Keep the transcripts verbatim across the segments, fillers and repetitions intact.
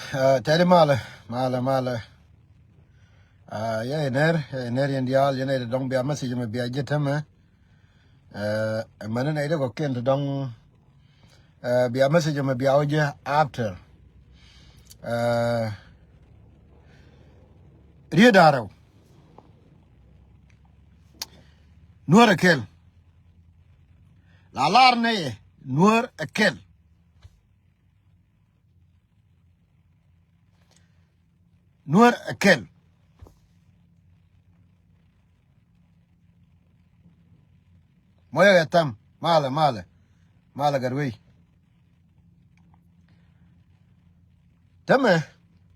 Tɛri malɛ, malɛ, malɛ. Yɛ inɛr, yɛ inɛr yɛn diaal, yɛn nɛy ti dɔ̱ŋ bia message mɛ bia ji̱ tämɛ. Mɛn nɛy ti kɔ̱kiɛn ti dɔ̱ŋ bia message mɛ bia wä ji̱ after. Riet da̱rɛw. Nuäär ɛ kɛl. La lar nɛy ɛ nuäär ɛ kɛl. Nuäär ɛ kɛl. Mɔyɛ kɛ tham malɛ, malɛ, malɛ gat wei. Tämɛ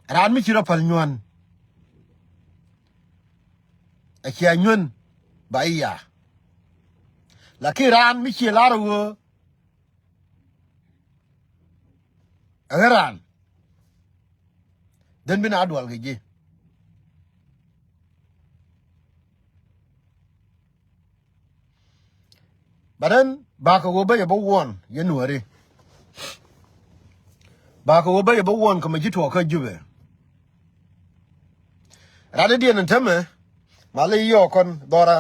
raan mi ci rɔ päl nyuan. A cia nyuan ba iya. Lakin raan mi ci lar wä Ɛ ɣän raan dhän bi na dual kɛ ji̱. But then bakɛ ɣöö bä yɛ bä wuɔn yɛ nuääri. Bakɛ ɣöö bä yɛ bä wuɔn kɛ mɛ ji̱ tuɔɔk kä Jubɛ. Rat i̱ diɛn in tämɛ ma ley yɔɔk kɔn dhɔra.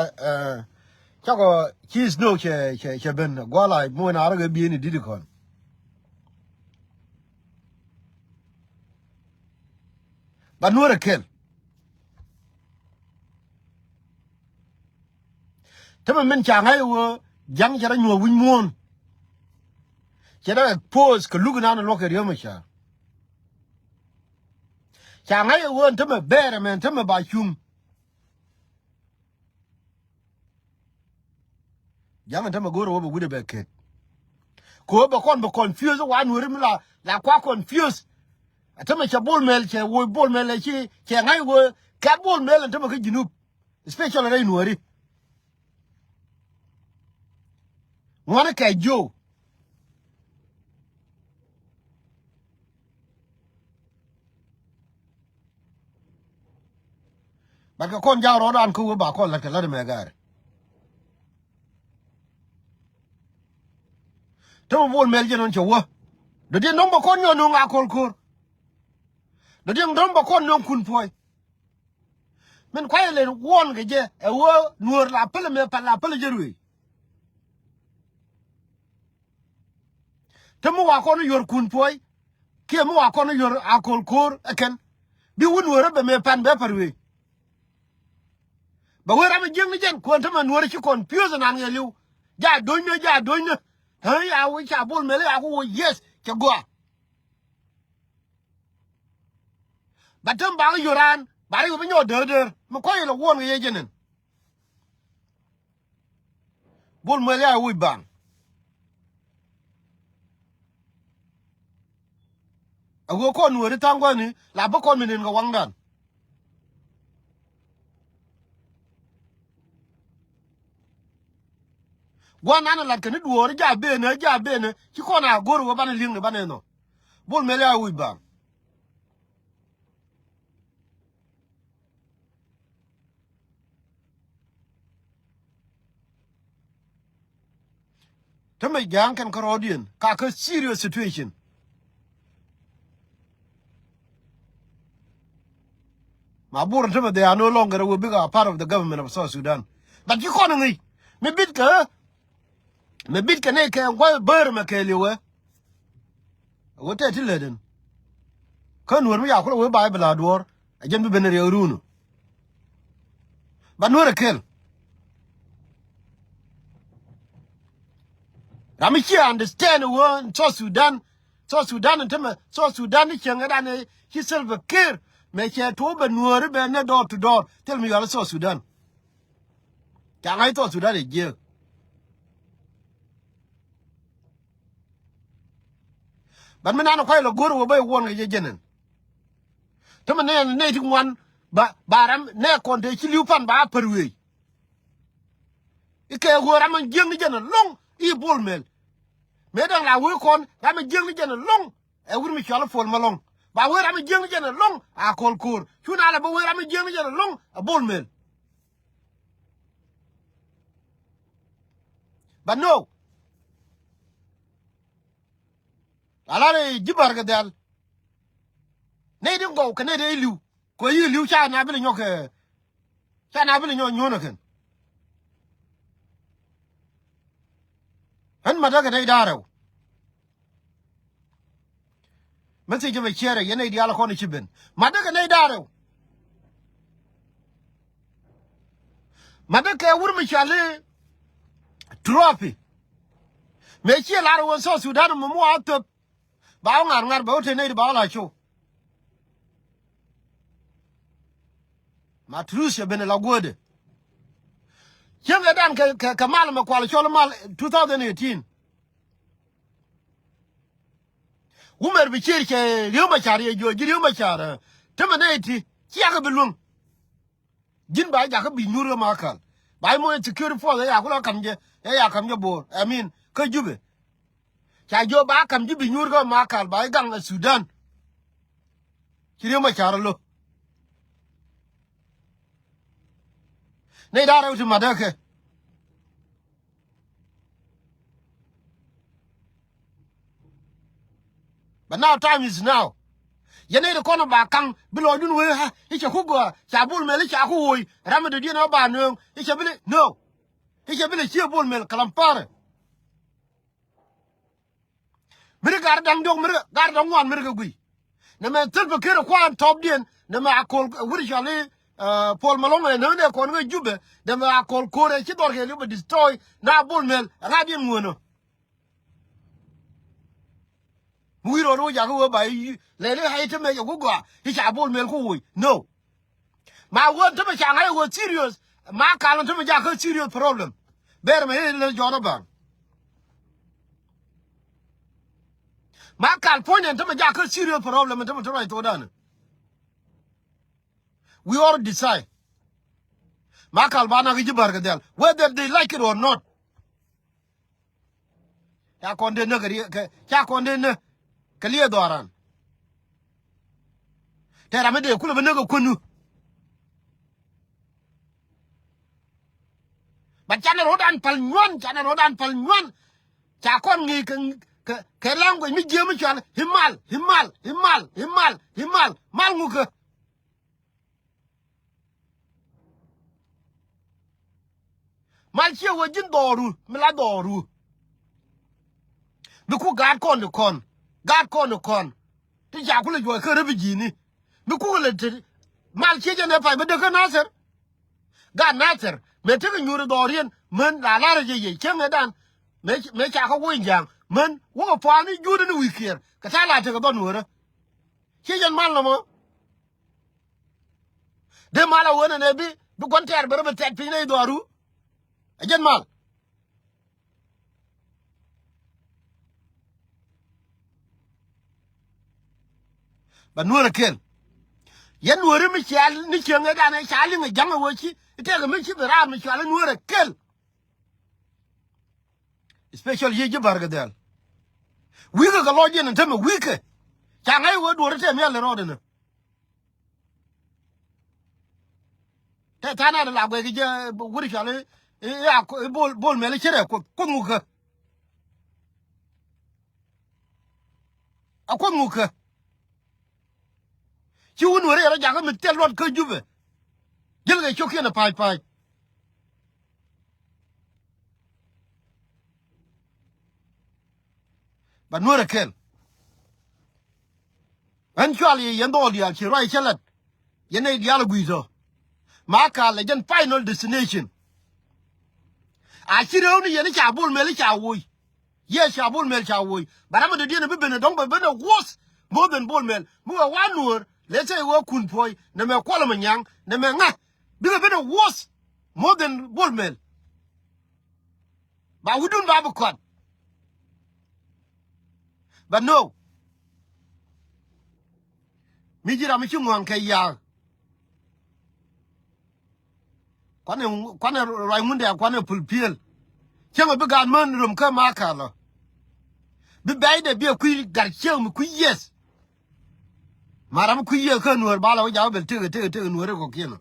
Cakɔ ci snow cɛ cɛ cɛ ben guala muɔ in arɔ kɛ bieni di̱t kɔn. Ba nuɔrɛ kel. Tämɛ min ca ŋa̱c ɣöö ja̱ŋ cɛ rɔ nyuɔ̱ɔ̱k wi̱c muɔ̱ɔ̱n. Cɛ rɔ expose kɛ luk inan luɔk kɛ riäm ca. Ca ŋa̱c ɣöö ɛn tämɛ bɛɛr ɛmɛ ɛn tämɛ ba cuŋ. Ja̱ŋ ɛn tämɛ go̱o̱r ɣöö bɛ wi̱cdɛ bɛ ket. Kɛ ɣöö bɛ kɔn bɛ confuse wa nuɔ̱ri mi la la kua confuse. Ɛ tämɛ cɛ Bol Mel cɛ woc Bol Mel ɛ ci cɛ ŋa̱c ɣöö kɛ̈t Bol Mel ɛn tämɛ kä Junub. Especially rɛy nuɔ̱ri. Ŋuani kɛ jiö. Bat kɛ kɔn jak rɔɔdan kä wee ba kɔn la̱t kɛ la̱t ɛmɛ gaari. Te wä Bol Mel jɛ nɔn cɛ wä. Dɔ̱diɛn dɔ̱ŋ bɛ kɔn nyɔk nöŋ a kɔl ko̱r. Dɔ̱diɛn dɔ̱ŋ bɛ kɔn nöŋ kun puɔ̱i. Min kuayɛ len wuɔn kɛ jɛ ɛ wä nuɔ̱ɔ̱r la päl ɛmɛ pal la päl jɛ ruëë. Te mi wa kɔn yuɔr kun puɔ̱i kiɛ mi wa kɔn yuɔr a kɔl ko̱r ɛ kɛn bi wun wee rɔ bɛ mɛ pan bɛ pär wee. Bɛ wee ram jiäkni jɛn kuɔn te mɛ nuɔr ci kɔn piöth nan ŋɛ li̱w. Ja do̱cnä ja do̱cnä. Ɛ ya wee ca Bol Mel ya ku wee yes cɛ gɔaa. Ba tem ba kä yo̱ran ba ri wee bi nyɔk däär däär mi kɔc ilɛ wuɔn kɛ yee jɛn ɛn. Bol Mel ya wi̱c baŋ. A ɣöö kɔn nuɔ̱ɔ̱ri tha̱a̱ŋ gua̱ni la bä kɔn mi nen kɛ waŋdan. Gua̱n an a lat kɛ ni duɔ̱ɔ̱ri ja benä ja benä ci kɔn a go̱r ɣöö banɛ li̱eŋni banɛ nhɔ. Bol Mel ya wi̱c baŋ. Te mɛ ja̱a̱ŋ kɛn kärɔɔdiɛn ka kä serious situation. Ma Bor te mɛ they are no longer will be a part of the government of South Sudan. But ci kɔn ŋi̱i̱c mi bit kɛ mi bit kɛ ne kɛ gua̱th bär mɛ kɛɛliw ɛ. Wä tɛt ti lät in kä nuɔ̱r mi ya kulɛ wee ba̱a̱c bi la duɔ̱ɔ̱r. A jɛn bi ben riɛk run. Ba nuɔ̱r ɛ kel. Ram mi ci understand wä South Sudan. South Sudan in te mɛ South Sudan ni cieŋ ɛ dan ɛ ci Salva Kiir mɛ cɛ tuɔɔk bɛ nuɔ̱r bɛ ne door to door thil mi yual South Sudan. Ca ŋa̱c South Sudan ɛ jiääk. But mi nan kuay lɔ go̱r wä bä iwuɔn kɛ jɛ jɛnɛn. Te mi nɛ nɛ ti ŋuan ba ba ram nɛ kɔn te ci li̱w pan ba pär wee. Ikɛ ɣöö ram in jiäkni jɛn ɛlɔ̱ŋ i̱ Bol Mel. Mëë da̱ŋ la wee kɔn ram in jiäkni jɛn ɛlɔ̱ŋ ɛ wut mi cɔal i̱ Pol Malɔŋ. Ba wee ram in jiäkni jɛn ɛlɔ̱ŋ a kɔl ko̱o̱r cu na lɛ bä wee ram in jiäkni jɛn ɛlɔ̱ŋ ɛ Bol Mel. But no. Alarɛ ji̱ bär kɛ dhial. Nɛy ti gɔw kɛ nɛy ti li̱w. Kɛ yi li̱w ca na bi lɛ nyɔk kɛ, ca na bi lɛ nyɔk nyuɔ̱n ɛ kɛn. Ɣän ma̱tä kɛ nɛy da̱ŋ rɛw. Message mɛ share yɛn nɛy diaal kɔn ci ben. Ma̱tä kɛ nɛy da̱ŋ rɛw. Ma̱tä kɛ wur mi cɔal i̱ Trophy. Mëë ciɛ lar wä South Sudan mɛ mi wa thöp. Ba wä ŋa̱r ŋa̱r bɛ wä te nɛy di ba wä la show. Ma truth cɛ ben la guädɛ. Cieŋ ɛ dan kɛ, kɛ, kɛ mal mɛ kual cɔl mal two thousand eighteen. Wumɛr bi cier cɛ Riek Machar yɛ juɔc ji̱ Riek Machar, ɛ, tämɛ nɛy ti ciakɛ bi luäŋ. Ji̱n ba jakä bi nyuur kä Makal. Ba moc security force ɛ ya kulɛ kam jɛ, ɛ ya kam jɛ Bor. I mean, kä Jubɛ. Ca jiök ba kam ji̱ bi nyuur kä Makal ba gaŋ ɛ Sudan. Ci Riek Machar lo̱. Nɛy da̱ŋ rɛw ti ma̱tä kɛ. But now time is now. Yɛn nɛy ti kɔn ba kaŋ bi lɔcdun wee, ha, i̱ cɛ ku gɔaa, ca Bol Mel i̱ ca ku woc, ram mi dɔ̱diɛn ɔ ba nööŋ, i̱ cɛ bi lɛ, no. I̱ cɛ bi lɛ cië Bol Mel kalam parɛ. Mi ri gar da̱ŋ diɔ̱k, mi ri gar da̱ŋ ŋuan, mi ri kɛ guiy. Nɛmɛ thil bä ker kuan tɔpdiɛn, nɛmɛ a kol, eh, wut cɔal i̱, eh, Paul Malong, eh, nɛmɛ nɛ kɔn kä Jubɛ, nɛmɛ a kol ko̱r ɛ ci dhɔr kɛ li̱w bɛ destroy, na Bol Mel, ɛ ŋa̱diɛn ŋuänä. Mi wi̱i̱ rɔɔd wä jakä wä ba i̱ lɛl i̱ ha̱y te mɛ jɛ ku gɔaa i̱ ca Bol Mel ku woc. No. Ma wä te mɛ ca ŋa̱c wä serious. Makal te mɛ jakä serious problem. Ber mɛ i̱ lɛ jɔɔn ɔ baŋ. Makal puɔ̱ny ɛn te mɛ jakä serious problem ɛn te mɛ te ruac thokdan. We all decide. Makal ba nak i̱ ji̱ Bär kɛ dhɛl whether they like it or not. Ca kɔn dee näk kɛ, ca kɔn dee näk kɛ liɛɛ dhɔaran. Tɛ ram mi dee kulɛ bi näk kɛ kuänu. But canɛ ro̱dan pal nyuan, canɛ ro̱dan pal nyuan. Ca kɔn ŋi̱i̱c kɛ, kɛ, kɛ language mi jiääk mi cɔal imal, imal, imal, imal, imal. Mal ŋukä. Mal ciɛ wä ji̱n dhɔru mi la dhɔru. Mi ku gaat kɔn ti kɔn, gaat kɔn ti kɔn. Ti ca ku lɛ juɔc kä rɛ bi ji̱ni. Mi ku lɛ te mal ciɛ jɛn ɛ pay bä dee kä Nathir. Gaat Nathir mɛ tekɛ nyuuri dhɔriɛn män la larä jɛ yɛ cäŋɛ dan. Mɛ, mɛ ca kä wuɔ̱ny ja̱a̱ŋ män wäkɛ pua̱a̱n ni juut ni wi̱i̱ kiɛɛr kɛ ta̱a̱ la tekɛ dhɔn wärä. Ciɛ jɛn mal nɔmɔ. Dee mal a wen ɛn ɛ bi, bi gua̱n tɛɛr bɛ rɔ bi tɛt piny nɛy dhɔaru. Ɛ jɛn mal. Ba nuɔ̱ɔ̱r ɛ kel. Yɛn nuɔ̱ɔ̱ri mi cia ni cieŋ ɛ danɛ ca liŋ ɛ ja̱ŋ ɛ wä ci i̱ tɛk ɛ mi ci bi raar mi cual ɛ nuɔ̱ɔ̱r ɛ kel. Especially yiëë ji̱ Bär kɛ dhɛl. Wi̱i̱kɛ kɛ lɔc yɛn ɛn tämɛ wi̱i̱kɛ. Ca ŋa̱c wee duɔ̱ɔ̱r tɛm yal rɔɔdɛ nä. Tɛ tha̱a̱n a la guɛc kɛ jɛ wuri cɔal i̱, i̱, i̱ a, i̱ Bol, Bol Mɛl i̱ cärɛ Kuoth, Kuoth ŋukä. A Kuoth ŋukä. Ci wun weri yɛrɛ jakä mi thil luɔt kä Jubɛ. Jil kɛ ciokiɛn a pa̱a̱c pa̱a̱c. Ba nuɔ̱rɛ kɛl. Ɣän cual yɛ yɛn dhɔɔl diaal ci ruac cä lat. Yɛn nɛy diaal a gui̱i̱c tɔ. Ma kaal ɛ jɛn final destination. A ci rɛw ni yɛn i̱ ca Bol Mɛl i̱ ca woc. Yes, ca Bol Mɛl ca woc. Ba ram mi dɔ̱diɛn bi ben ɛ dɔ̱ŋ bɛ ben ɛ worse more than Bol Mɛl. Mi wee wa nuɔ̱ɔ̱r, let's say wee Kun Puɔ̱i, nɛmɛ Kuɔl Manyaŋ, nɛmɛ ŋa̱. Bikɛ ben ɛ worse more than Bol Mɛl. Ba wutdun ba bi kɔn. But no. Mi ji̱ ram mi ci ŋua̱ŋ kɛ ya̱a̱. Kuanɛ, kuanɛ ruac ŋundɛ, kuanɛ pul piël. Cäŋɛ bi gaat män röm kä ma kalɔ. Bi bɛ̈cdɛ biɛ kui̱ gat cäŋ mi kui̱ yieth. Ma ram mi kui̱ yieth kä nuäär ba la wä jakä bel tëkɛ, tëkɛ, tëkɛ nuäär kɔkiɛn ɔ.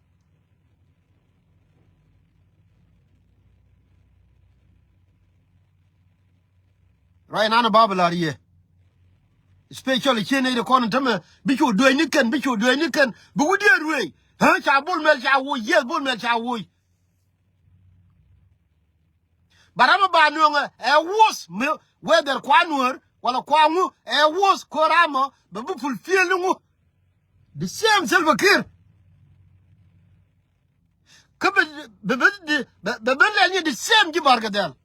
Ruac nan ɔ ba bi la̱r yɛ. Especially ciɛ nɛy ti kɔn tämɛ bi cu dueeny ni kɛn, bi cu dueeny ni kɛn, bi wi̱diɛn ruëëc. Ɣä, ca Bol Mel ca woc, yes, Bol Mel ca woc. But ram mi ba nuɔ̱ŋ ɛ, ɛ wuɔth mi, whether kua Nuäär wala kua ŋu, ɛ wuɔth ko̱r amɔ bɛ bi fulfill ni ŋu. The same Salva Kiir. Kä bɛ, bɛ, bɛ, bɛ, bɛ, bɛ lɛ ni the same ji̱ Barkadhɛl.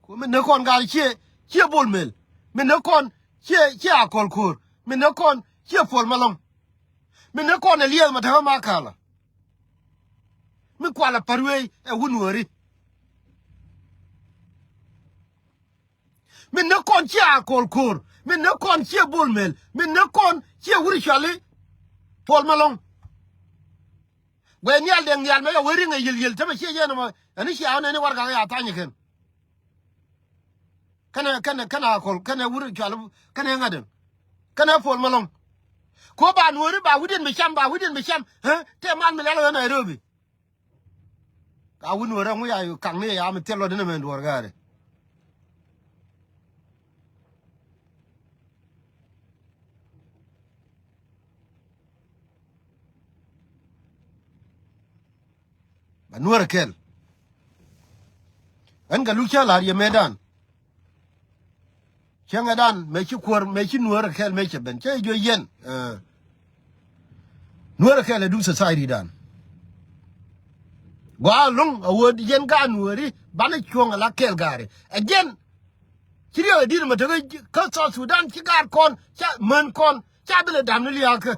Ku min ni kɔn gal ciɛ, ciɛ Bol Mel. Min ni kɔn ciɛ, ciɛ Akol Ko̱r. Min ni kɔn ciɛ Puɔl Malɔŋ. Min ni kɔn ɛ liɛth ma te ɣä ma kalä. Mi kualɛ pa̱r wee ɛ wun wääri. Min ni kɔn ciɛ Akol Ko̱r. Min ni kɔn ciɛ Bol Mel. Min ni kɔn ciɛ wur cuali Puɔl Malɔŋ. Guɛ nhial dee nhial mɛ yɛ wee riŋ ɛ yiël yiël tämɛ ciɛ yɛn ɛmɔ. Ɛn i̱ cia ɣän ɛn i̱ warɛgak ya tha̱ny ɛ kɛn. Kɛnɛ, kɛnɛ, kɛnɛ Akol, kɛnɛ wur cual, kɛnɛ ŋa̱t ɛn. Kɛnɛ Puɔl Malɔŋ. Ko ba Nuääri ba wi̱diɛn bi cam, ba wi̱diɛn bi cam. Ɣä, tëë man mi lɛl ɣä Nairobi. Ka wi̱n wä rɛŋ wi̱i̱ a kaŋni ya mi thil luɔt inɛ mɛn duɔ̱ɔ̱r gaari. Ba Nuäär ɛ kɛl. Ɣän kɛ luk cä la̱r yɛ mëëdan. Cäŋɛ dan mëë ci kuäär, mëë ci Nuäär ɛ kɛl mëë cɛ ben cä jɛ juɔc yɛn. Ɛ. Nuäär ɛ kɛl ɛ duŋ society dan. Gɔaa ɛlɔ̱ŋ a wä yɛn gaat Nuääri banɛ cuɔ̱ŋ ala kɛl gaari. Ɛ jɛn ci riɛk ɛ di̱t ɛmɛ tekɛ kä South Sudan ci gaat kɔn ca män kɔn ca dhilɛ dam ni liaakä.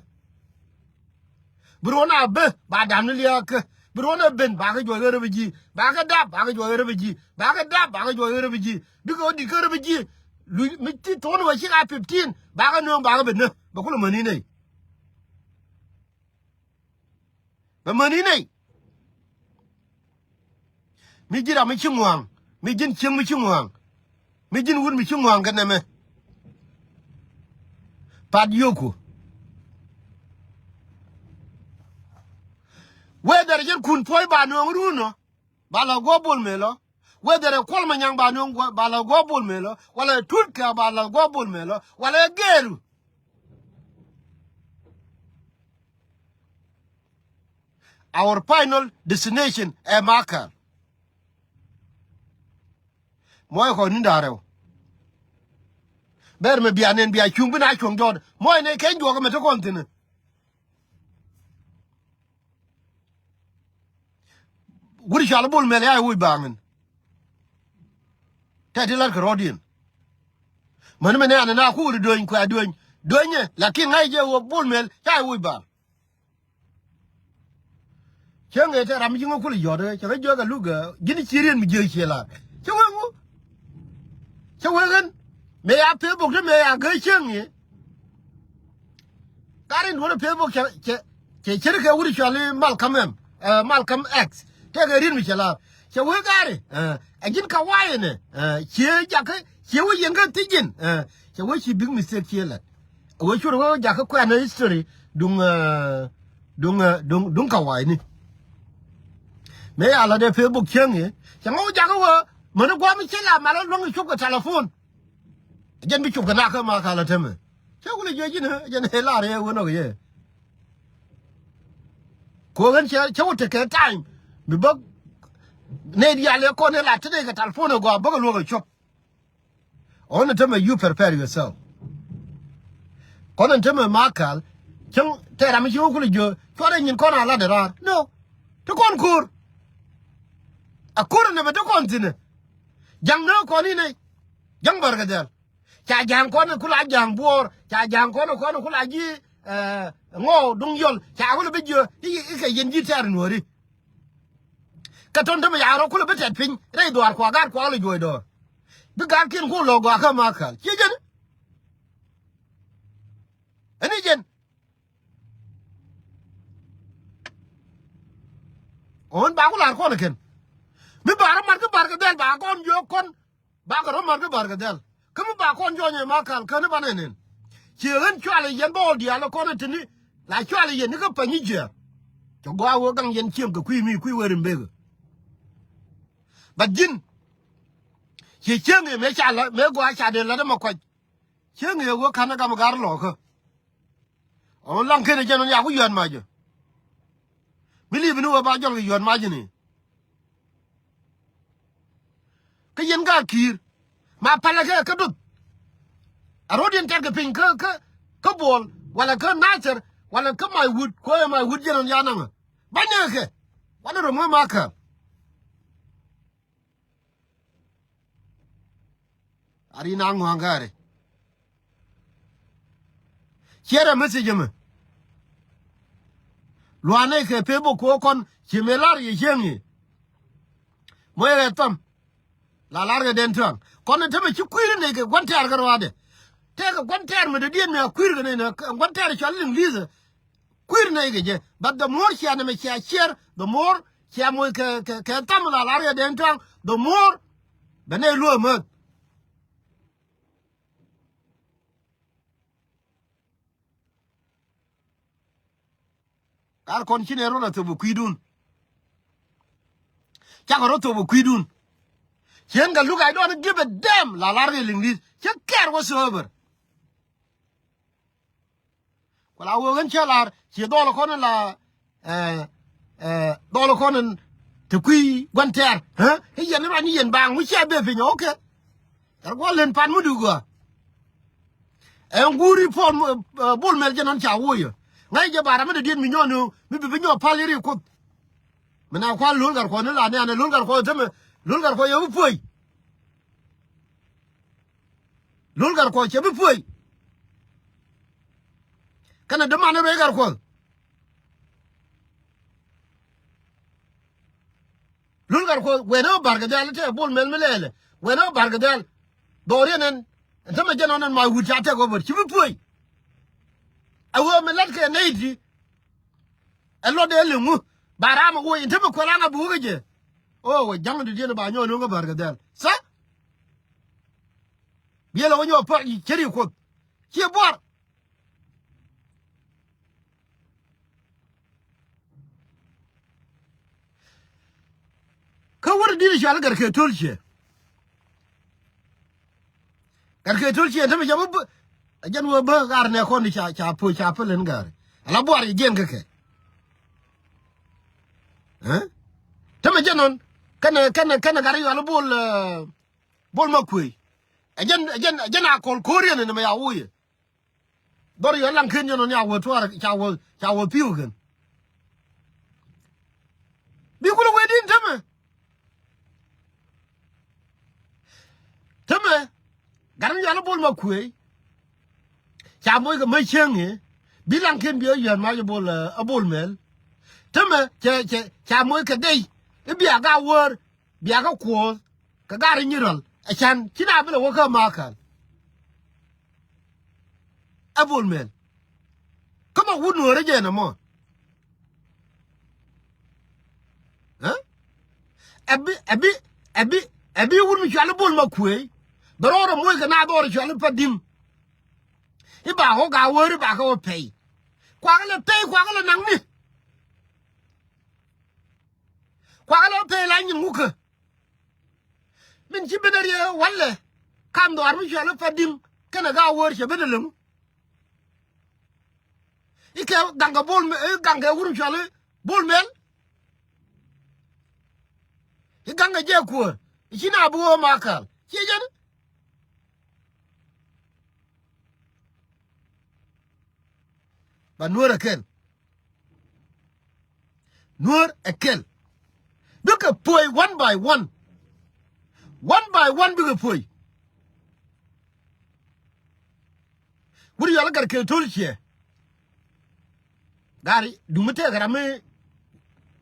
Bi ruɔ̱n a bä ba dam ni liaakä. Bi ruɔ̱n a ben bakɛ juɔc ɣä refugee. Bakɛ dap bakɛ juɔc ɣä refugee. Bakɛ dap bakɛ juɔc ɣä refugee. Bikɛ ɣä di̱t kä refugee. Luc mi ti thuɔ̱n wä cik a fifteen bakɛ nööŋ bakɛ ben nä bɛ kulɛ mäni nɛy. Bɛ mäni nɛy. Mi ji̱n ram mi ci ŋua̱a̱ŋ, mi ji̱n cieŋ mi ci ŋua̱a̱ŋ, mi ji̱n wut mi ci ŋua̱a̱ŋ kɛ nɛmɛ. Pat yio̱ku. Whether jɛn kun puɔ̱i ba nööŋ run ɔ, ba la guɔ Bol Mel ɔ. Whether ɛ Kuɔl Manyaŋ ba nööŋ guɔ, ba la guɔ Bol Mel ɔ, wala ɛ Tut Kɛ ba la guɔ Bol Mel ɔ, wala ɛ Gɛɛru. Our final destination ɛ Makal. Muɔc kɔn ni da̱rɛw. Ber mɛ bia nɛn bia cuŋ bi na cuɔ̱ŋ jɔɔt. Muɔc nɛ keny juɔk mɛ te kɔn thi̱n. Wut cual Bol Mel ya i̱ woc baŋ in. Tɛ ti lat kɛ rɔɔdiɛn. Mäni mɛ nɛ anɛ na kuul i̱ dueny kuɛ dueny. Duenyɛ lakin ŋa̱c jɛ wä Bol Mel ca i̱ woc baŋ. Cäŋ ëë tɛ ram mi ci ŋä kul i̱ yɔt ɛ cɛ kä jiök ɛ luk ɛ ji̱n ci rien mi jiök ciɛ lar. Cä wee ŋu? Cä wee ɣän mëë ya Facebook ti mëë ya gee cäŋ i̱. Gari in duɔ̱n ɛ Facebook cɛ cɛ cɛ cär kɛ wut i̱ cɔal i̱ Malcolm M, ɛ, Malcolm X. Tëëkɛ rien mi cɛ lar. Cɛ wee gari ɛ ji̱n ka wa̱a̱ inɛ ɛ cië jakä cië wee yɛn kä thiec ji̱n ɛ cɛ wee ci big mistake cië lat. Wee cur wee jakä kuɛn history duŋ ɛ duŋ ɛ duŋ duŋ ka wa̱a̱ ini. Mëë ya lat ɛ Facebook cäŋ i̱ cɛ ŋɔw jakä wee mäni gua̱a̱m i̱ cä la mal ɛ luäŋ i̱ cop kɛ telephone. Jɛn bi cop kɛ nak kä ma kal ɛ tämɛ. Cä wul ɛ jiɛ ji̱n ɛ jɛn ɛ lar ɛ wee nɔk yɛ. Ko ɣän cɛ cɛ wä tekɛ time mi bä nɛy diaal ɛ kɔn ɛ la te nɛy kɛ telephone ɛ gɔaa bäkɛ luäk ɛ cop. Ɣän ɛ tämɛ you prepare yourself. Kɔn ɛ tämɛ ma kal cäŋ tɛ ram mi ci wä kulɛ jiö cuarɛ nyin kɔn a lat ɛ raar no. Te kɔn ko̱r. A ko̱r ɛ nɛ bɛ te kɔn thi̱n ɛ ja̱ŋ nä kɔn inɛ ja̱ŋ bär kɛ dhɛl. Ca ja̱a̱ŋ kɔn ku la ja̱a̱ŋ buɔɔr ca ja̱a̱ŋ kɔn kɔn ku la ji̱ ŋɔɔ duŋ yɔl ca ku la bi jiö i̱ kɛ yɛn ji̱ tɛ̈r nuɔ̱ɔ̱ri. Kɛ tɔ̱n tämɛ ca rɔ ku la bi tɛt piny rɛy dhuaar kua gaat kua la juɔc dɔɔr. Bi gaat kiɛn ku lɔ gɔaa kä ma kal ciɛ jɛn. Ɛn i̱ jɛn. Ɣän ba ku la̱r kɔn ɛ kɛn mi ba rɔ mat kä bar kɛ dhɛl ba kɔn jiök kɔn. Bakɛ rɔ mat kä bar kɛ dhɛl kä mi ba kɔn jɔnyɛ ma kal käni banɛ nɛn. Ciɛ ɣän cualɛ yɛn bä ɣɔl diaal ɛ kɔn ɛ tini la cualɛ yɛn ni kä pany i̱ jiɛɛr. Cɛ gɔaa wee gaŋ yɛn cieŋ kɛ kui̱ mi kui̱ wee rim bekä. Ba ji̱n Ciɛ cieŋ i̱ mëë ca la, mëë gɔaa ca dee lat ɛmɛ kuac. Cieŋ i̱ ɛ ɣöö ka̱n ɛ gam ɛ gar lɔɔkä. Ɣän laŋ ken ɛ jɛn ɣän yaku yɔ̱a̱n macä. Mi li̱i̱p ni wee ba jɔl kɛ yɔ̱a̱n macä ni. Kä yɛn gaat ki̱i̱r ma palɛ kɛ kä duth. A ro̱d yɛn tɛ̈r kɛ piny kä, kä, kä Bol walɛ kä Nathir walɛ kä Maiwut, kuɛ Maiwut jɛn ɣän ya naŋä. Ba nɛɛkɛ wanɛ röm ɣä ma käm. Ari na ŋua̱a̱ŋ gari. Ciɛrɛ message ɛmɛ. Luanɛ kɛ pebok kɛ kɔn ci mëë lar yɛ cieŋ i̱. Moc rɛ thɔm. La lar kɛ den tuaŋ kɔn in tämɛ ci kui̱r in nɛy kɛ gua̱n tɛ̈r kɛ ruaadɛ. Tëëkɛ gua̱n tɛ̈r mi dɔ̱diɛn mi a kui̱r kɛ nɛy nɛ gua̱n tɛ̈r cɔal in English. Kui̱r nɛy kɛ jɛ, but the more cia nɛmɛ cia ciɛr, the more cia moc kɛ, kɛ, kɛ tham la lar kɛ den tuaŋ, the more bɛ nɛy luɔ mäth. Kar kɔn ci nɛ rot a thop ɛ kui̱dun. Cakɔ rot thop ɛ kui̱dun. Cien kɛ luk, I don't give a damn la lar kɛ liŋ di̱t. Cä kɛɛr whatsoever. Ku la wee ɣän cä lar ci dhɔl kɔn in la, eh, eh, dhɔl kɔn in te kui̱ gua̱n tɛ̈r. Ɛ yɛn in ruac ni yɛn baaŋ mi cia bee piny, okay. Kar guɔ len pan mi duk gɔaa. Ɛn guuri Paul, eh, Bol Mel jɛ nɔn ca woyä. Ŋa̱c jɛ ba ram mi dɔ̱diɛn mi nyɔɔn ni mi bi bi nyɔɔk pal yeri Kuoth. Mi na kual lo̱l Gatkuɔth ni la ni anɛ lo̱l Gatkuɔth tämɛ, lo̱l Gatkuɔth yɛ bi puɔ̱c. Lo̱l Gatkuɔth cɛ bi puɔ̱c. Kɛnɛ däman in ruec Gatkuɔth. Lo̱l Gatkuɔth wɛn ɛ Barkɛ Dhɛl tɛ Bol Mel mi lɛɛlɛ. Wɛn ɛ Barkɛ Dhɛl. Dhɔriɛn ɛn. Ɛn tämɛ jɛn ɣän ɛn ma wut ca tɛk ɣöö bär ci bi puɔ̱c. Ɛ ɣöö mi la̱t kɛ nɛy ti. Ɛ luɔt dee liŋ ŋu ba ram ɛ woc ɛn tämɛ kuɛl aŋ a bi wä kä jɛ. O wä ja̱ŋ di diɛn ba nyɔɔn wä kä Barkɛ Dhɛl. Tha. Biɛl ɛ wä nyɔɔk pär ceri Kuoth. Ciɛ buar. Kä wär di̱t cual Gatkeetool ciɛ. Gatkeetool ciɛ tämɛ ca bä bä. A jɛn wä bä gar nɛ kɔn ca, ca puɔ̱c ca päl in gari. Ala buar i̱ jiɛn kä kɛ. Ɛ? Tämɛ jɛn nɔn kɛnɛ, kɛnɛ, kɛnɛ gar yual Bol, eh, Bol Makuëëc. A jɛn, a jɛn, a jɛn a kɔl ko̱riɛn in mɛ ya woyɛ. Dhɔr yɔ laŋ ken yɔn ni a wä tuaar ca wä, ca wä pi̱w kɛn. Bi kulɛ wee din tämɛ. Tämɛ gat mi yɔal a Bol Makuëëc. Ca moc kɛ mä cieŋ i̱ bi laŋ ken bi a yɔ̱a̱n mac a Bol, eh, a Bol Mel. Tämɛ cɛ, cɛ, ca moc kɛ dec i̱ bia ga wäär. Bia kä kuɔth kɛ gar i̱ nyi rɔl ɛ can ci na bi lɛ wä kä ma̱a̱ kal. Ɛ Bol Mel kä ma wut nuɔ̱ɔ̱rä jɛ nɛ mɔ. Ɛ? Ɛ bi, ɛ bi, ɛ bi, ɛ bi wut mi cual i̱ Bol Makuëëc. Bɛ rɔɔdɛ moc kɛ na dhɔr i̱ cual i̱ Padi̱ŋ. I̱ ba ɣɔk a wäär i̱ ba kɛ wä pɛy. Kuakä lɛ pɛy, kuakä lɛ naŋni. Kuakä lɛ wä pɛy la nyin ŋukä. Min ci ben a riee walɛ kam dhɔaar mi cual i̱ Padi̱ŋ kɛnɛ ga wäär cɛ ben a leŋ. I̱ kɛ gaŋkɛ Bol Mel, i̱ gaŋkɛ wur mi cual i̱ Bol Mel. I̱ gaŋkɛ jɛ kuäär i̱ ci na bi wä ma kal ciɛ jɛn. Ba nuɔ̱ɔ̱r ɛ kɛl. Nuɔ̱ɔ̱r ɛ kɛl. Bikɛ puɔ̱i one by one. One by one bikɛ puɔ̱i. Wut yɔal i̱ Gatkeetool ciɛ. Gari duŋ mi tɛɛk ram mi,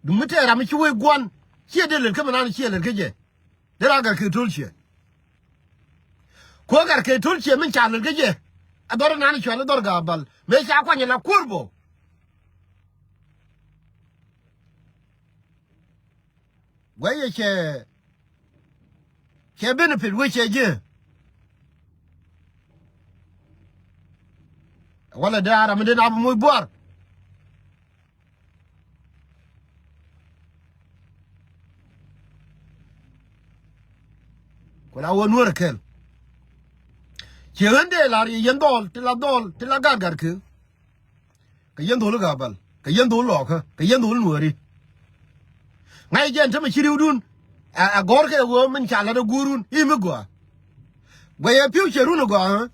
duŋ mi tɛɛk ram mi ci wec gua̱n ciɛ dee lät kä mi nan ciɛ lät kä jɛ. Dee raa Gatkeetool ciɛ. Kuäär Gatkeetool ciɛ min ca lät kä jɛ. A dhɔr inan cual i̱ dhɔr Gaabal mëë ca kuany ala kuäär bɔ. Guɛc yɛ cɛ, cɛ benefit wec cɛ ji̱. Walɛ dee a ram mi dee na bi moc buar. La wä Nuäär kɛl. Ciɛ ɣän dee lar yɛ yɛn dhɔl ti la dhɔl ti la gat gat kek. Kɛ yɛn dhol i̱ Gabal, kɛ yɛn dhol Lɔɔkä, kɛ yɛn dhol Nuääri. Ŋa̱c jɛn tämɛ ci ri̱wdun. A, a gɔ̱r kɛ ɣöö min ca la̱t ɛ guurun i̱ mi gɔaa. Guɛy ɛ pi̱w cɛ run ɛ gɔaa ɣä.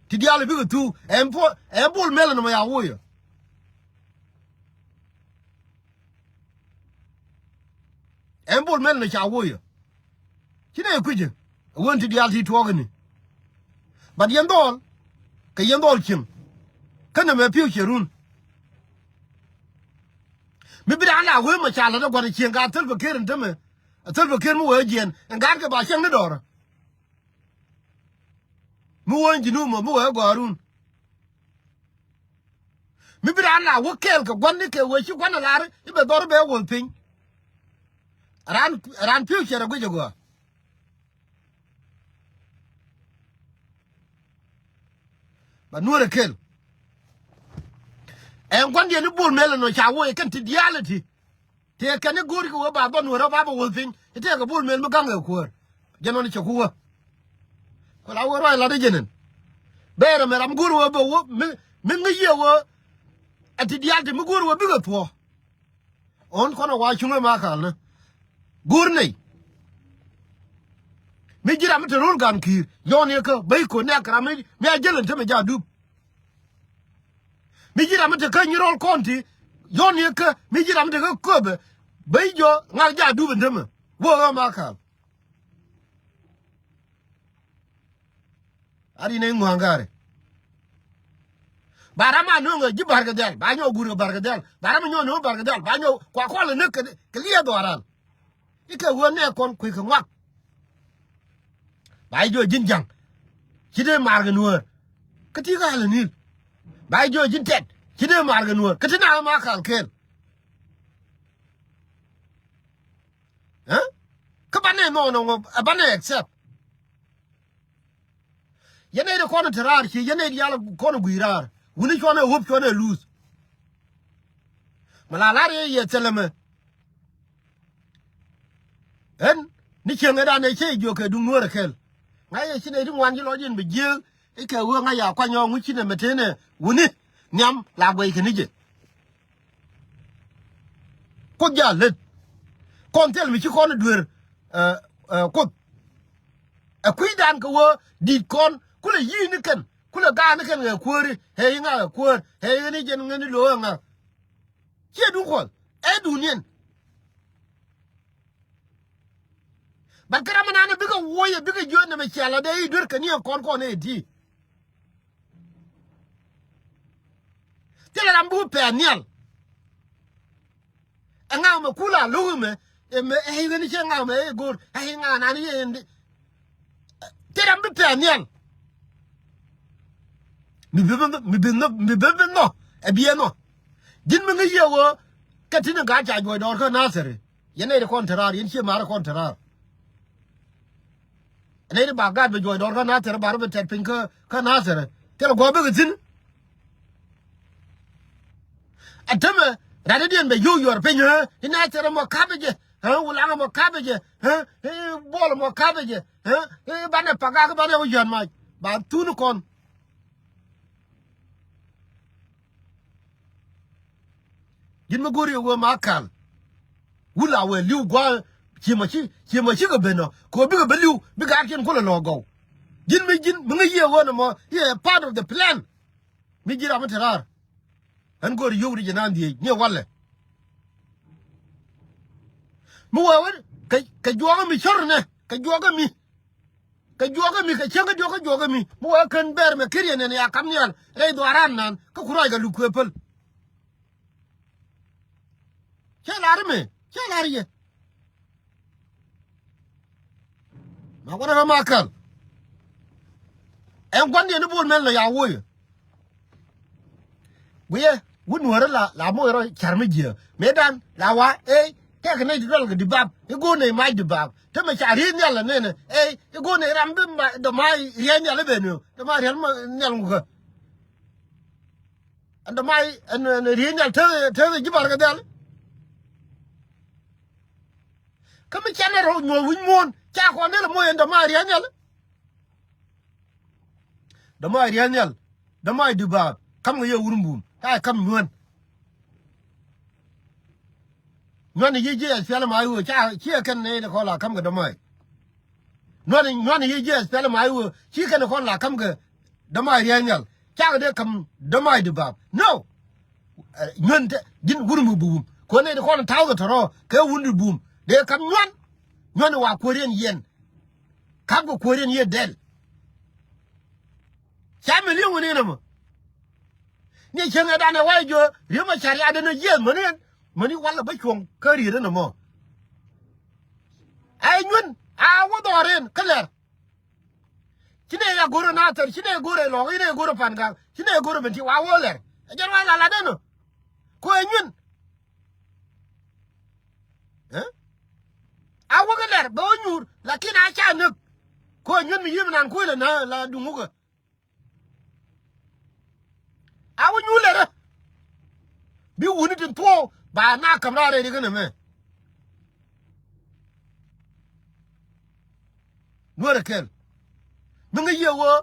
Ti diaal i̱ bikɛ thuk ɛn puɔl ɛn Bol Mɛl ɛn mɔ ya woyɛ. Ɛn Bol Mɛl ɛn ca woyɛ. Ci nɛ kui̱cä ɛ wen ti diaal ti tuɔɔk ini. But yɛn dhɔl kɛ yɛn dhɔl cieŋ. Kä nɛmɛ pi̱w ciɛ run. Mi bi raan la wee mɛ ca la̱t ɛ gua̱n cieŋ ka thäl bɛ ker in tämɛ. Ɛ thäl bɛ ker mi wee jiɛn ɛn gaat kɛ ba cieŋ ni dɔɔrä. Mi wee in ji̱ numɔ mi wee gɔaa run. Mi bi raan la wä kɛɛl kɛ gua̱n ni kɛ wee ci gua̱n ɛ lar i̱ bɛ dhɔr bɛ wuɔth piny. Raan raan pi̱w cɛ rɛ guic ɛ gɔaa. Ba Nuäär ɛ kɛl. Ɛn gua̱n diɛn i̱ Bol Mɛl ɛn ɔ ca wä i̱ kɛn ti diaal ɛ ti. Tëë kɛn i̱ go̱o̱r kɛ wee ba dhɔn wee rɔ ba bɛ wuɔth piny i̱ tëëkɛ Bol Mɛl mi ga̱ŋ ɛ kuäär. Jɛn ɣän cɛ ku wä. Ku la wee ruac lat i̱ jɛn ɛn. Bɛɛr ɛmɛ ram go̱o̱r wee bɛ wä mi mi ŋäc yɛ wee. Ɛ ti diaal ti mi go̱o̱r wee bikɛ thuɔ̱ɔ̱. Ɣän kɔn ɛ wa cuŋ ɛ ma kal ni. Go̱o̱r nɛy. Mi ji̱ ram mi te ro̱l gan ki̱i̱r yɔn yɛ kä bäy ko̱n nɛɛk ram mi a jäl ɛn te mi ja̱ dup. Mi ji̱ ram mi te kä nyi rɔl kɔn ti yɔn yɛ kä mi ji̱ ram mi te kä köpɛ. Bäy jɔ ŋa̱l ja̱ dup in tämɛ wä ɣä ma ka̱l. A ri nɛ ŋua̱a̱ŋ ga̱ri. Ba ram a nöŋ ɛ ji̱ Barkɛ Dhɛl ba nyɔk guur kɛ Barkɛ Dhɛl ba ram a nyɔk nöŋ Barkɛ Dhɛl ba nyɔk kua kɔl ɛ näk kɛ liɛth waran. I̱ kɛ ɣöö nɛ kɔn kui̱ kɛ ŋuak. Ba ji̱ ji̱n ja̱ŋ ci dee maar kɛ nuäär. Kä ti ɣa̱l ɛ ni̱l. Ba ji̱ ji̱n tɛt ci dee maar kɛ nuäär kä ti na ɣä ma ka̱l kɛɛl. Kä banɛ nɔɔnɔ ŋɔ ɛ banɛ accept. Yɛn nɛy ti kɔn te raar ci yɛn nɛy ti yal kɔn gui̱i̱ raar wuni cuɔnɛ wop cuɔnɛ luth. Mi la lar yɛ yɛ thilɛ mɛ. Ɛn ni cieŋɛ dan ɛ cɛ jiök kɛ duŋ nuɔ̱ɔ̱rɛ kɛl. Ŋa̱c yɛ ci nɛy ti ŋuan ci lɔc in bi jiääk i̱ kɛ ɣöö ŋa̱c ya kuany ɔ ŋuc ci nɛ mɛ tënɛ wuni nhiam la guɛy kɛ ni jɛ. Kuoth jaa lät. Kɔn thil mi ci kɔn duer. Ɛ, ɛ, Kuoth. Ɛ kui̱dan kɛ wä di̱t kɔn kulɛ yi̱i̱ni kɛn kulɛ gaani kɛn ɛ kuääri ɛ i̱ ŋa ɛ kuäär ɛ i̱ ɣän i̱ jɛn ŋäni lo̱o̱ ɛ ŋa. Ciɛ duŋ Kuɔth ɛ duŋ niɛn. But kɛ ram mi nani bikɛ wuɔyɛ bikɛ jiöt nɛmɛ cialɛ dee i̱ duer kɛ ni ɛ kɔn kɔn ɛ ti. Thilɛ ram bi wä pɛn nhial. Ɛ ŋa̱k mɛ kula lo̱k mɛ ɛ mɛ ɛ i̱ ɣän i̱ cɛ ŋa̱k mɛ ɛ go̱o̱r ɛ i̱ ŋa̱k nani yɛ ɛn di. Thilɛ ram bi pɛn nhial. Mi bi mi bi nhɔ mi bi bi nhɔ ɛ biɛ nhɔ. Ji̱n mi ŋäc yɛ ɣöö kɛ ti̱n in gaat ca juɔc dɔɔr kä Nathɛri. Yɛn nɛy ti kɔn te raar yɛn cie ma̱a̱r kɔn te raar. Nɛy ti ba gaat bɛ juɔc dɔɔr kä Nathɛr ba rɔ bɛ tɛt piny kä kä Nathɛr. Thilɛ gua̱a̱ bikɛ thi̱n. Ɛ tämɛ rat i̱diɛn bɛ yio̱w yuɔr piny ɣä i̱ Nathɛr ɛmɔ ka̱pɛ jɛ ɣä Wulaŋ ɛmɔ ka̱pɛ jɛ ɣä i̱ Bol ɛmɔ ka̱pɛ jɛ ɣä i̱ banɛ pagak i̱ banɛ wä yɔ̱a̱n mac ba thun kɔn. Ji̱n mi go̱o̱r yɛ wee ma kal. Wula wee li̱w gua̱a̱ ciɛ ma ci ciɛ ma ci kɛ ben ɔ kɛ ɣöö bikɛ ben li̱w bikɛ a kiɛn kulɛ lɔ̱ɔ̱k gɔw. Ji̱n mi ji̱n mi ŋäc yɛ ɣöö nɔmɔ yɛ part of the plan. Mi ji̱ ram mi te raar. Ɣän go̱o̱r yio̱w ri jɛ naan dhieec ni ɛ walɛ. Mi wee wee kɛ kɛ juɔkä mi cär nɛ kɛ juɔkä mi. Kɛ juɔkä mi kɛ cäŋ kä diɔkä juɔkä mi mi wee kän bɛɛr mɛ keriɛ nɛn ya kam nhial rɛy dhuaaran naan kä ku ruac kɛ luk kuëë päl. Cä lar mɛ cä lar yɛ. Ma wä rɛ ma kal. Ɛn gua̱n diɛn i̱ Bol Mɛl nɔ ya woyɛ. Guiyɛ wut nuɔ̱ɔ̱rä la la moc rɔ ca̱r mi jiääk mëëdan la wa ëë tɛk nɛy ti dual kɛ di bap i̱ go̱o̱r nɛy mac di bap te mɛ ca riey nhial la nɛnɛ ëë i̱ go̱o̱r nɛy ram bi dɔ̱ mac riey nhial i̱ ben dɔ̱ mac riey nhial ŋukä. Ɛn dɔ̱ mac ɛn riey nhial te te ji̱ bar kɛ dhial. Kä mi canɛ rɔ nyuɔ̱th wi̱c muɔ̱ɔ̱n Ca kɔn dee lɛ moc ɛn dämaari ɛ nhial. Dämaari ɛ nhial. Dämaari dubaab. Ka̱m kɛ yɛ wur bum. Ca kɛ ka̱m nyuän. Nyuän i̱ ji̱ ji̱ ɛ pial ma i̱ wee ca ciɛ kɛn nɛy ni kɔn la ka̱m kɛ dämaari. Nyuän i̱, nyuän i̱ ji̱ ji̱ ɛ pial ma i̱ wee ci kɛn kɔn la ka̱m kɛ dämaari ɛ nhial. Cakɛ dee ka̱m dämaari dubaab. No. Ɛ, nyuän te, ji̱n wur mi bum. Kɔn nɛy ti kɔn ta̱wkɛ tɔ̱rɔ̱ kɛ wur mi bum. Dee ka̱m nyuän. Nyuän i̱ wa kuäär yɛn yɛn. Ka̱pkɛ kuäär yɛn yɛn dɛl. Ca mi li̱eŋ wä ni nɛmɔ. Ni cieŋɛ danɛ wa̱i̱ jiö ri̱em a ca̱r yadɛ ni jiɛth mäni ɛn. Mäni walɛ bä cuɔ̱ŋ kä riet ɛn ɛmɔ. Ɛ nyuän a wä dhɔr ɛn kä lɛr. Ci nɛ ya go̱rɛ na thɛr, ci nɛ go̱rɛ lɔ̱ŋ, ci nɛ go̱rɛ pan gak, ci nɛ go̱rɛ ben ti wa wä lɛr. Ɛ jɛn wa la lat ɛn ɔ. Ko ɛ nyuän. Ɛ? A wä kä lɛr bɛ wä nyuur, lakin a ca näk. Ko ɛ nyuän mi yi̱m nan kuël ɛ na la duŋ wä kɛ. A wä nyuur lɛr ɛ. Bi wuni tin thuɔɔk ba na käm raar rɛy ri kä nɛmɛ. Nuäär ɛ kɛl. Mi ŋäc yɛ ɣöö,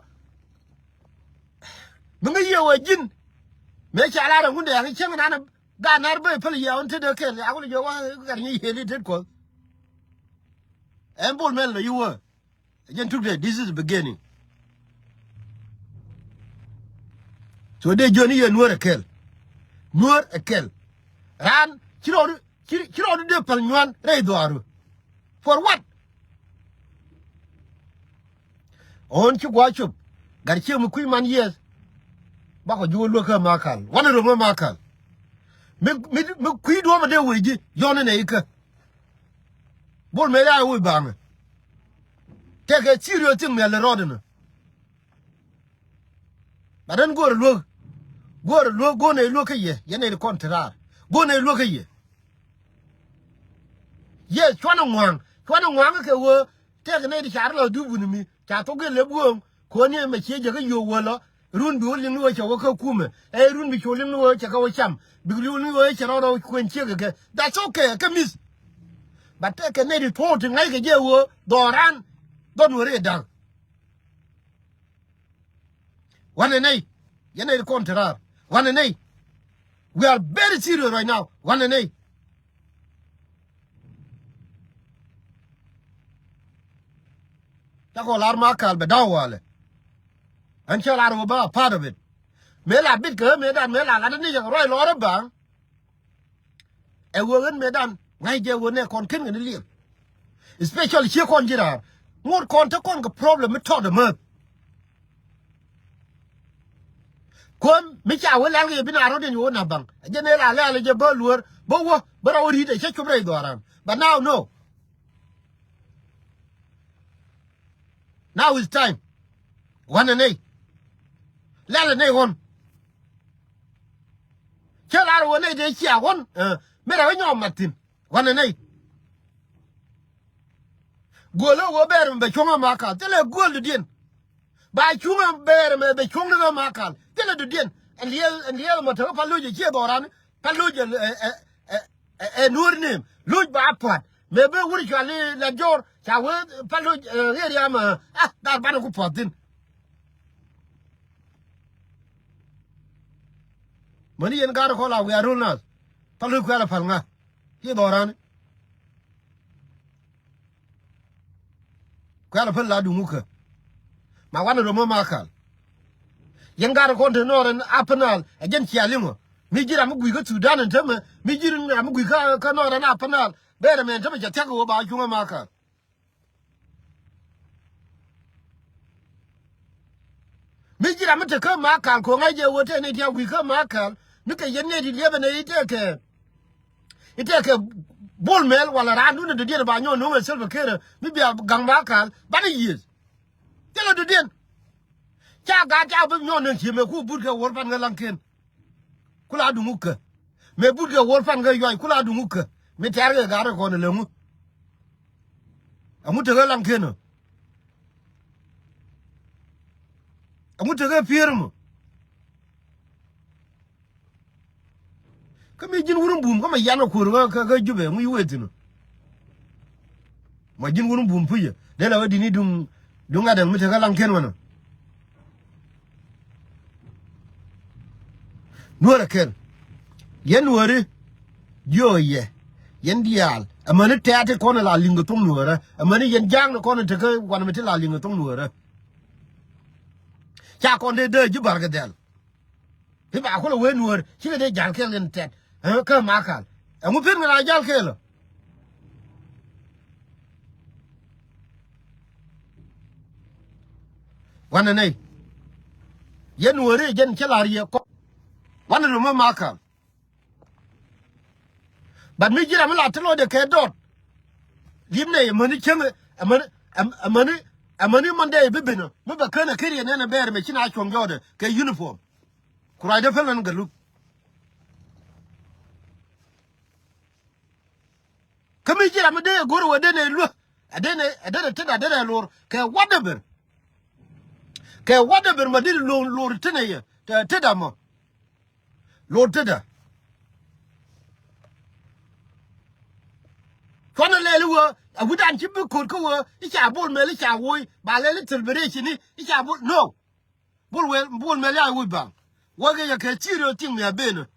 mi ŋäc yɛ ɣöö ji̱n. Mëë ca lar ɛŋun dee aŋ cieŋ nan gaat nar bä päl yɛ ɣän tet ɛ kɛl. A wä lɛ jɛ wä gat nyi yɛl i̱ tet kuɔth. Ɛn Bol Mel lɔ yi wä. Jɛn tuk dee, this is the beginning. So dee jiön i̱ yɛ nuäär ɛ kɛl. Nuäär ɛ kɛl. Raan ci rɔɔdu, ci, ci rɔɔdu dee päl nyuan rɛy dhuaaru. For what? Ɣän ci gua̱a̱ cop. Gat ciek mi kui̱ man yiɛth. Bakɔ juɔl luäk kä Makal. Wanɛ röm kä Makal. Mi, mi, mi kui̱ duɔ̱ɔ̱p ɛ dee wec ji̱ yɔ̱n inɛ ikä. Bol Mel ya wec baŋɛ. Tëëkɛ serious thing mi a lɛ rɔɔdɛ nɔ. Ba den go̱o̱rɛ luäk. Go̱o̱rɛ luäk, go̱o̱r nɛy luäk kä yɛ. Yɛn nɛy ti kɔn te raar. Go̱o̱r nɛy luäk kä yɛ. Yes, cuanɛ ŋua̱a̱ŋ. Cuanɛ ŋua̱a̱ŋ kɛ ɣöö tëëkɛ nɛy ti car lɔ dup wuni mi. Ca thok gel lep ɣööŋ. Ko̱n ni mɛ cie jɛ kä yio̱o̱k wä lɔ. Run bi wä liŋ ni wä cɛ wä kä kumɛ. Ɛ run bi cu liŋ ni wä cɛ kä wä cam. Bi liŋ ni wä cɛ rɔɔdɛ wä kuɛn ciek kɛ kɛ. That's okay, kä mi̱th. But tëëkɛ nɛy ti tuɔɔk ti ŋa̱ckɛ jɛ ɣöö dhɔran. Dhɔn wä rɛy da̱ŋ. Wanɛ nɛy. Yɛn nɛy ti kɔn te raar. Wanɛ nɛy. We are very serious right now. Wanɛ nɛy. Cakɔ lar Makal bɛ da̱w walɛ. Ɣän cä lar wä ba a part of it. Mëë la bit kɛ ɣä mëë dan mëë la lat ni cɛ kɛ ruac lɔr ɛ baŋ. Ɛ ɣöö ɣän mëëdan ŋa̱c jɛ ɣöö nɛ kɔn ken kɛn liɛl. Especially ciek kɔn ji̱ raar. Ŋot kɔn te kɔn kɛ problem mi tɔt ɛmääth. Kuäm mi ca wee lɛl kɛ yɛ bi na rɔ̱diɛn yɛ wä na baŋ. Ɛ jɛn ëë la lɛl jɛ bä lueer bä wä bä rɔ wä ri̱t ɛ cä cop rɛy dhɔaran. But now no. Now it's time. Wanɛ nɛy. Lɛl ɛ nɛy ɣɔn. Cä lar wä nɛy dee cia ɣɔn. Ɛ, mi rɛ wä nyɔk mat thi̱n. Wanɛ nɛy. Guöl ɛ wä bɛɛr mɛ bɛ cuɔ̱ŋ ɛ Makal. Thilɛ guöl dudiɛn. Ba cuŋ ɛ bɛɛr mɛ bɛ cuɔ̱ŋ ni ɛ Makal. Thilɛ dudiɛn. Ɛ liɛl, ɛ liɛl mɔ te wä pal loc ɛ ciɛ dhɔran. Pal loc ɛ, ɛ, ɛ, ɛ, ɛ nuɔ̱ɔ̱r nim. Loc ba pua̱t. Mëë ben wur cual i̱ la jɔr ca wee pal loc, eh, ɣer yam, eh, ah, dhar banɛ ku puɔth thi̱n. Mäni yɛn gaat kɔn la wiaa ro̱l naath. Pal loc kuɛl a pal ŋa? Ci dhɔrani. Kuɛl a pal la duŋ wä kä. Ma wanɛ röm wä Makal. Yɛn gaat kɔn te nɔɔr ɛn Upper Nile, ɛ jɛn cia liŋ ɔ. Mi ji̱ ram mi gui̱c kä Thudan ɛn tämɛ, mi ji̱ ram mi gui̱c kä, kä nɔɔr ɛn Upper Nile, bɛ rɛm ɛn tämɛ cɛ thia̱k kɛ ɣöö ba cuŋ ɛ Makal. Mi ji̱ ram mi te kä Makal ko̱ŋ a jɛ ɣöö tɛn i̱ tia̱k gui̱c kä Makal, mi kɛ yɛn nɛy ti liɛpɛ nɛy i̱ tɛkɛ, i̱ tɛkɛ Bol Mel wala raandun in dɔ̱diɛn ba nyɔk no̱o̱ŋ ɛ Salva Kiir, mi bia gaŋ Makal, banɛ yiëëth. Thilɛ dɔ̱diɛn. Ca gaat ca bi nyɔk nöŋ ciëmɛ ku but kɛ wuɔ̱r pan ŋä laŋkiɛn. Ku la duŋ wä kä. Mëë but kɛ wuɔ̱r pan kɛ yuac ku la duŋ wä kä. Mi tɛ̈r kɛ gaat rɛ kɔn ɛ lɛ ŋu. Ɛŋu tekɛ laŋkiɛn ɔ. Ɛŋu tekɛ piër mɔ. Kä mi ji̱n wur in bum kä mɛ yan ɔ kuɔr kä, kä, kä Jubɛ ŋu yi wee thi̱n ɔ. Ma ji̱n wun bum pucä dee la wä di̱t ni duŋ, duŋ adɛŋ mi tekä laŋ ken wanɔ. Nuäärä kɛl. Yɛn nuääri jiö yɛ. Yɛn diaal. Amäni tɛ̈t ti kɔn la liŋ kɛ thoŋ nuäärä. Amäni yɛn ja̱a̱ŋ ni kɔn tekä wanɛ mi ti la liŋ kɛ thoŋ nuäärä. Ca kɔn dee dee ji̱ barkɛ dhɛl. I̱ ba kulɛ wee nuäär cikɛ dee jal kɛɛl kɛn tɛt. Kä Makal ɛŋu pen kɛ la jal kɛɛl ɔ. Wanɛ nɛy. Yɛn nuääri jɛn cä la̱r yɛ kɔn. Wanɛ ri mɛ Makal. But mi ji̱ ram mi la ti lɔcdɛ kɛ dɔɔt. Li̱p nɛy amäni cäŋ amäni amäni amäni Mandɛ bi ben ɔ mi bɛ kän a keriɛ nɛn a bɛɛr mɛ ci na cuɔ̱ŋ jɔɔdɛ kɛ uniform. Ku ruacdä pälän Gatluak. Kä mi ji̱ ram mi dee go̱r wä denɛ luä. Ɛ denɛ ɛ denɛ tetdä denɛ lor kɛ whatever. Kɛ whatever ma dee lor lor tetdä yɛ tetdä mɔ. Lor tetdä. Cuanɛ lɛl i̱ wä a wi̱dan ci bi ko̱r kä wä i̱ ca Bol Mel i̱ ca woc ba lɛl i̱ celebration i̱ i̱ ca Bol no. Bol wel Bol Mel ya wi̱c baŋ. Wä kɛ yɛ kɛ serious thing mi a ben.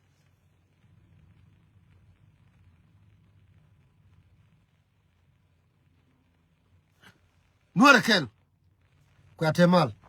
Nuäärä kɛl. Kuɛ te mal.